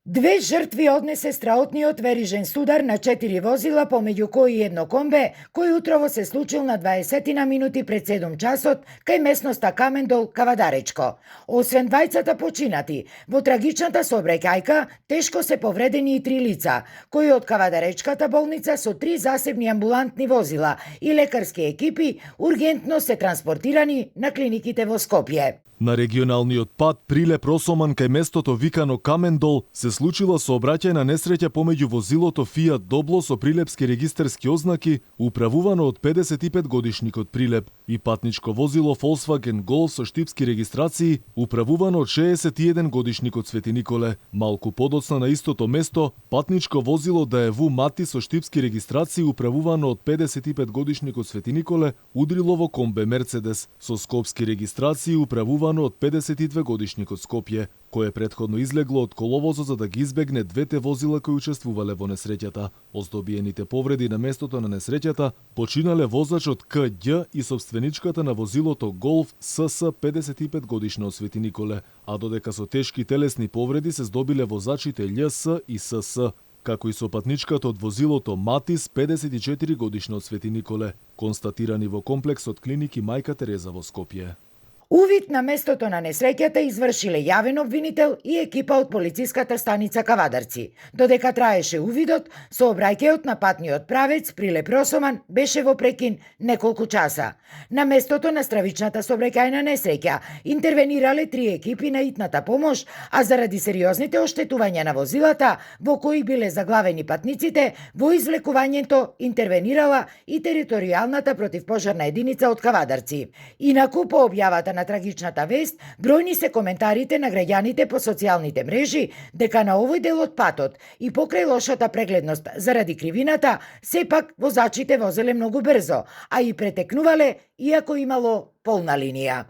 Две жртви однесе страотниот верижен судар на 4 возила, помеѓу кои едно комбе, кој утрово се случил на 20 минути пред 7 часот кај местноста Камендол, Кавадаречко. Освен двајцата починати, во трагичната сообраќајка тешко се повредени и 3 лица, кои од Кавадаречката болница со 3 засебни амбулантни возила и лекарски екипи ургентно се транспортирани на клиниките во Скопје. На регионалниот пат Прилеп-Росоман кај местото викано Камендол се случила сообраќајна несреќа помеѓу возилото Фијат Добло со прилепски регистарски ознаки, управувано од 55 годишникот Прилеп, и патничко возило Volkswagen Golf со штипски регистрации, управувано од 61 годишникот Свети Николе. Малку подоцна на истото место, патничко возило Даеву Мати со штипски регистрации, управувано од 55 годишникот Свети Николе, удрило во комбе Мерцедес со скопски регистрации, управувано од 52 годишникот Скопје, кое претходно излегло од коловозот за да ги избегне двете возила кои учествувале во несреќата. Оздобиените повреди на местото на несреќата починале возачот Кѓ и собственичката на возилото Голф СС 55 годишна од Свети Николе, а додека со тешки телесни повреди се здобиле возачите љС и СС, како и со патничката од возилото Матис 54 годишна од Свети Николе, констатирани во комплексот клиники Мајка Тереза во Скопје. Увид на местото на несреќата извршиле јавен обвинител и екипа од полициската станица Кавадарци. Додека траеше увидот, сообраќајот на патниот правец Прилеп-Росоман беше во прекин неколку часа. На местото на стравичната сообраќајна несреќа интервенирале 3 екипи на итната помош, а заради сериозните оштетувања на возилата, во кои биле заглавени патниците, во извлекувањето интервенирала и територијалната противпожарна единица од Кавадарци. Инаку, по објавата на трагичната вест, бројни се коментарите на граѓаните по социјалните мрежи дека на овој дел од патот и покрај лошата прегледност заради кривината, сепак возачите возеле многу брзо, а и претекнувале иако имало полна линија.